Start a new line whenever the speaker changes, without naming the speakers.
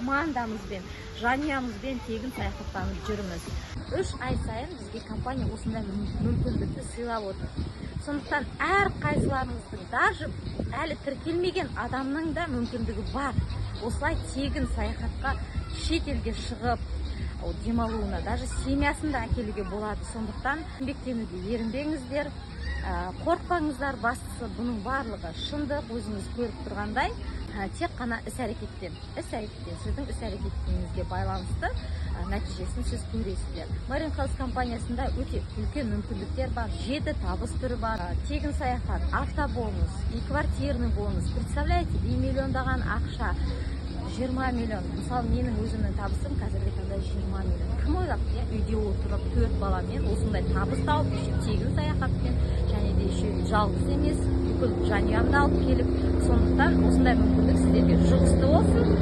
Командамызбен, жанұямызбен тегін саяхаттанып жүрміз. 3 ай сайын бізге компания осындай мүмкіндікті сыйлап отыр. Сондықтан әрқайсыларыңыздың, даже әлі тіркелмеген адамның да мүмкіндігі бар осылай тегін саяхатқа, шетелге шығып ол демалуына, даже семьясын да әкелуге болады. Сондықтан еңбектенуге ерінбеңіздер, қорықпаңыздар. Бастысы, бұның барлығы шындық, өзіңіз көріп тұрғандай, тек қана іс әрекеттен, іс әрекеттен, сіздің іс әрекетіңізге байланысты нәтижесін сіз көресіздер. Marine Health компаниясында өте үлкен мүмкіндіктер бар, жеті табыс түрі бар: тегін саяхат, автобонус и квартирный бонус. Представляете, и миллиондаған ақша, 20 миллион. Мысалы, менің өзімнің табысым қазіргі таңда 20 миллион. Кім ойлапты, иә, үйде отырып, төрт баламен осындай табыс тауып, еще тегін саяхатпен, және де еще жалғыз емес, бүкіл жанұямды алып келіп. Сондықтан осындай мүмкіндік сіздерге жұғысты болсын.